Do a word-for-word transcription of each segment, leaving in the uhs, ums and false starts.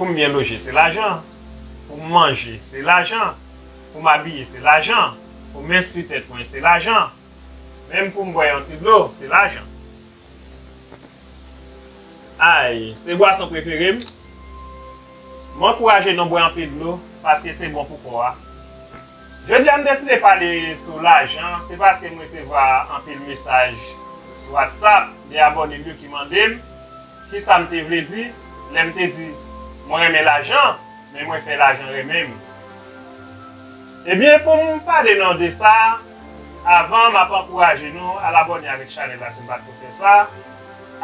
Pou m byen loje, se lajan. Pou m manje, se lajan. Pou m abiye, se lajan. Pou m enstwi tèt mwen, se lajan. Menm pou m bwè yon ti dlo, se lajan. Ay, se bwason prefere m. M ankouraje nou bwè anpil dlo, paske se bon pou kò a. Jodi a, m deside pale sou lajan, se paske m resevwa anpil mesaj sou WhatsApp de abòne m yo ki mande m kisa m te vle di lè m te di mwen renmen lajan, men mwen fè lajan renmen m. Ebyen, pou m pale nou de sa, avan m ap ankouraje nou al abòne avèk chanèl la si n pa t ko fè sa,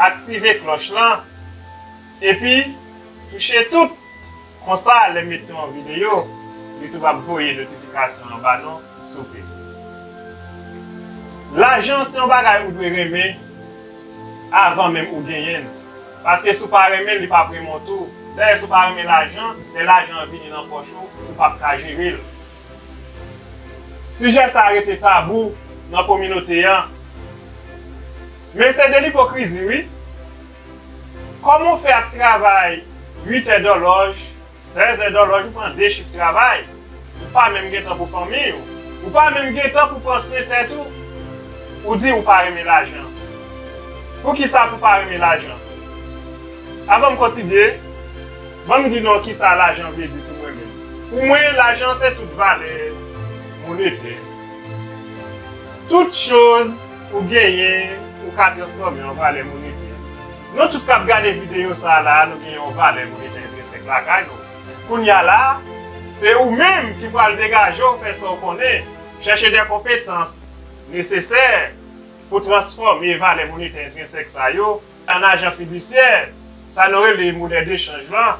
aktive klòch lan, epi touche tout. Konsa, lè m mete yon videyo, YouTube ap voye notifikasyon an ba nou, souple. Lajan se yon bagay ou dwe renmen avan menm ou genyen l. Paske si w pa renmen l, li p ap renmen w tou. Dayè, si w pa renmen lajan, lè lajan an vini nan pòch ou, ou p ap ka jere l. Sijè sa a rete tabou nan kominote an. Men se de lipokrizi, wi. Kòman w fè ap travay uit è dòlòj, sèz è dòlòj, ou pran de chif travay, ou pa menm gen tan pou fanmi w, ou pa menm gen tan pou pran swen tèt ou, ou di ou pa renmen lajan. Poukisa pou pa renmen lajan? Avan m kontinye, ban m di nou kisa lajan vle di pou mwen menm. Pou mwen, lajan se tout valè monetè. Tout choz ou genyen, ou ka transfòme an valè monetè. Nou tout k ap gade videyo sa a la, nou gen yon valè monetè entrensèk lakay nou. Kounye a la, se ou menm ki pral degaje w fè sa w konnen, chèche de konpetans nesesè pou transfòme valè monetè entrensèk sa yo an ajan fidisyè, sa nou rele monè dechanj lan,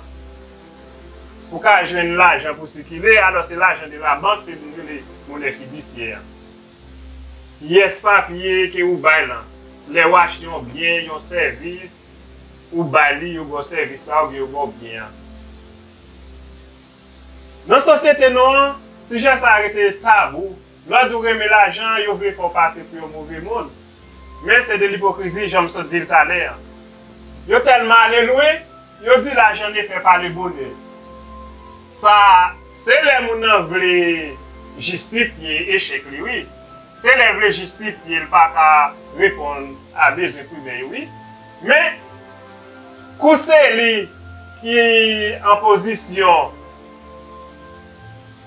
pou ka jwenn lajan pou sikile, alò se lajan de labank, se nou rele monè fidisyè an. Pyès papye ke ou bay lan, lè w achte yon byen, yon sèvis, ou bay li, yo ba w sèvis la, oubyen yo ba w byen an. Nan sosyete nou an, sijè sa a rete tabou. Lè w di w renmen lajan, yo vle fè w pase pou yon move moun. Men se de lipokrizi, jan m sot di l talè a. Yo tèlman ale lwen, yo di lajan ne fè pa le bonè. Sa, se lè moun nan vle jistifye echèk li, wi. Se lè l vle jistifye l pa ka reponn a bezwen primè yo, wi. Men, kou se li ki an pozisyon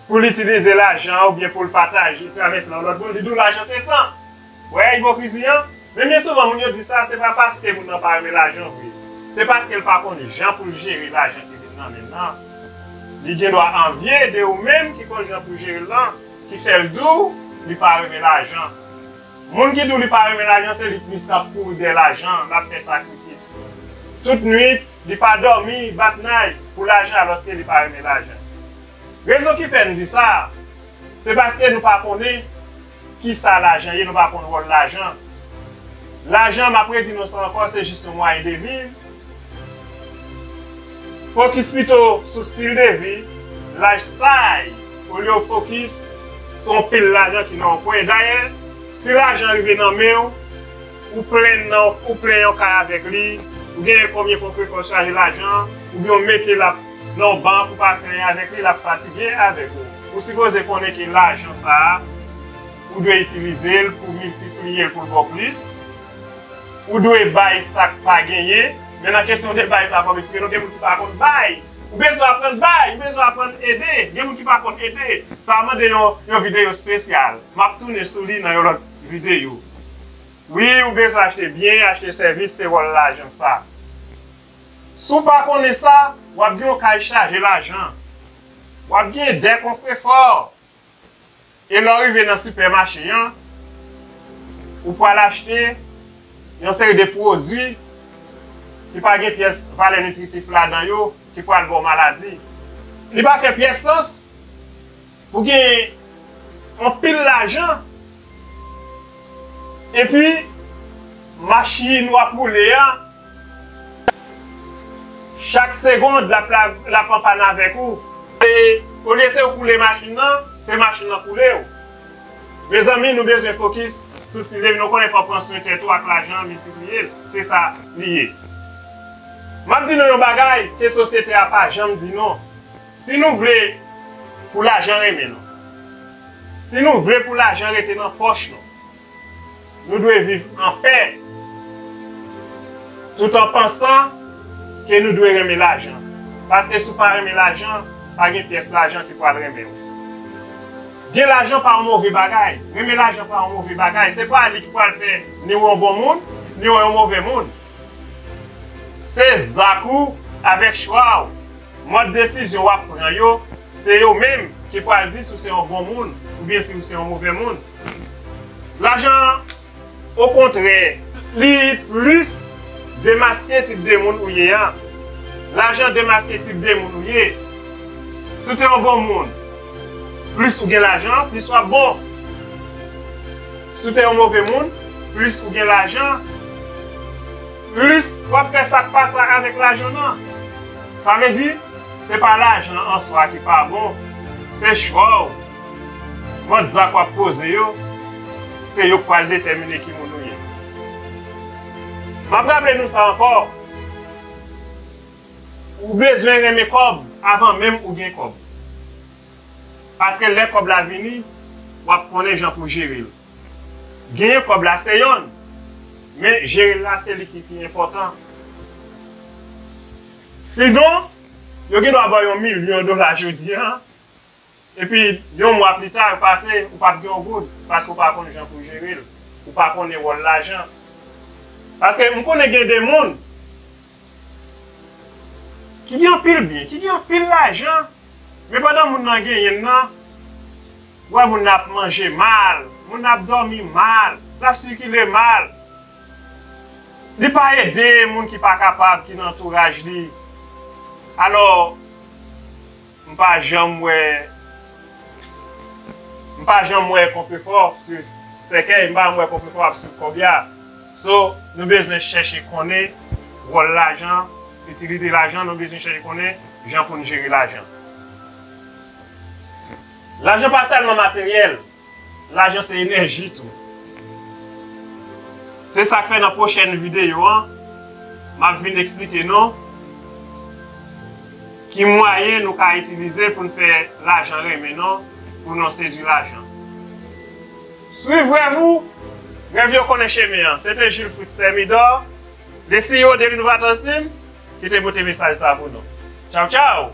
pou l itilize lajan oubyen pou l pataje, travèse l a yon lòt moun, li di w lajan se san. Wè ipokrizi an? Men byen souvan, moun yo di sa, se pa paske moun nan pa renmen lajan vre. Se paske l pa konn jan pou l jere lajan ki vin nan men l lan. Li gendwa anvye de ou menm ki konn jan pou jere l lan, ki fè l di w li pa renmen lajan. Moun ki di w li pa renmen lajan, se li plis k ap kouri dèyè lajan, l ap fè sakrifis. Tout nwit, li pa dòmi, bat nay pou lajan, alòske li pa renmen lajan. Rezon ki fè n di sa, se paske nou pa konnen kisa lajan ye, nou pa konn wòl lajan. Lajan, m ap redi nou sa ankò, se jis yon mwayen de viv. Fokis pito sou stil de vi, lifestyle, olye w fokis sou yon pil lajan ki nan yon kwen. Dayè, si lajan rive nan men w, ou plen nan, ou plen yon kay avèk li, ou genyen konbyen kofrefò chaje lajan, oubyen w mete l ap nan yon bank, ou pa fè anyen avèk li, l ap fatige avèk ou. Ou sipoze konnen ke lajan sa a, ou dwe itilize l pou miltipliye l pou l ba w plis. Ou dwe bay sa k pa genyen. Men nan kesyon de bay sa, fò m eksplike nou, gen moun ki pa konn bay. Ou bezwen aprann bay, ou bezwen aprann ede. Gen moun ki pa konn ede. Sa a mande yon, yon videyo espesyal. M ap tounen sou li nan yon lòt videyo. Wi, ou bezwen achte byen, achte sèvis, se wòl lajan sa. Si w pa konnen sa, w ap gen yon kay chaje lajan. W ap gen dè konfrefò. E lè w rive nan sipèmache an, ou pral achte yon seri de pwodui ki pa gen pyès valè nitritif ladan yo, ki pral ba w maladi. Li pa fè pyès sans pou gen anpil lajan, epi machin w ap woule a, chak segonn, l ap, l ap, l ap an pàn avèk ou. E olye se ou k woule machin nan, se machin nan k woule w. Mezanmi, nou bezwen fokis sou stil de vi. Nou konnen fò w pran swen tèt ou ak lajan an, miltipliye l. Se sa li ye. M ap di nou yon bagay ke sosyete a pa janm di nou. Si nou vle pou lajan renmen nou, si nou vle pou lajan rete nan pòch nou, nou dwe viv an pè, tout an pansan ke nou dwe renmen lajan. Paske si w pa renmen lajan, pa gen pyès lajan ki pral renmen w. Gen lajan pa yon move bagay. Renmen lajan pa yon move bagay. Se pa li ki pral fè ni w yon bon moun, ni w yon move moun. Se zak ou avèk chwa w. Mòd desizyon w ap pran yo, se yo menm ki pral di si w se yon bon moun oubyen si w se yon move moun. Lajan, okontrè, li plis demaske tip de moun ou ye a. Lajan demaske tip de moun ou ye. Si w te yon bon moun, plis ou gen lajan, plis w ap bon. Si w te yon move moun, plis ou gen lajan, plis w ap fè sa k pa sa avèk lajan nan. Sa vle di, se pa lajan an swa ki pa bon, se chwa w. Mòd zak w ap poze yo, se yo k pral detèmine ki moun ou ye. M ap raple nou sa ankò, ou bezwen renmen kòb avan menm ou gen kòb. Paske lè kòb la vini, w ap konnen jan pou jere l. Genyen kòb la se yonn, men jere l la se li ki pi enpòtan. Sinon, yo gen dwa ba w yon milyon dola jodi a, epi yon mwa pita, yo pase, ou p ap gen yon goud, paske ou pa konn jan pou jere l, ou pa konnen wòl lajan. Paske m konnen gen de moun ki gen anpil byen, ki gen anpil lajan, men pandan moun nan genyen l nan, w wè moun nan ap manje mal, moun nan ap dòmi mal, l ap sikile mal. Li pa ede moun ki pa kapab, ki nan antouraj li. Alò, m pa janm wè, m pa janm wè Konfrefò sou sèkèy, m pa janm wè Konfrefò ap swiv kòb la. So, nou bezwen chèche konnen wòl lajan, itilite lajan, nou bezwen chèche konnen jan pou n jere lajan. Lajan pa sèlman materyèl, lajan se enèji tou. Se sa k fè nan pwochèn videyo an, m ap vin eksplike nou ki mwayen nou ka itilize pou n fè lajan renmen nou, pou nou sedui lajan. Swiv rèv ou, rèv yo konnen chemen an. Se te Jules Fritz Thermidor, the C E O de l'Innovators Team, ki te pote mesaj sa pou nou. Tchaw, tchaw!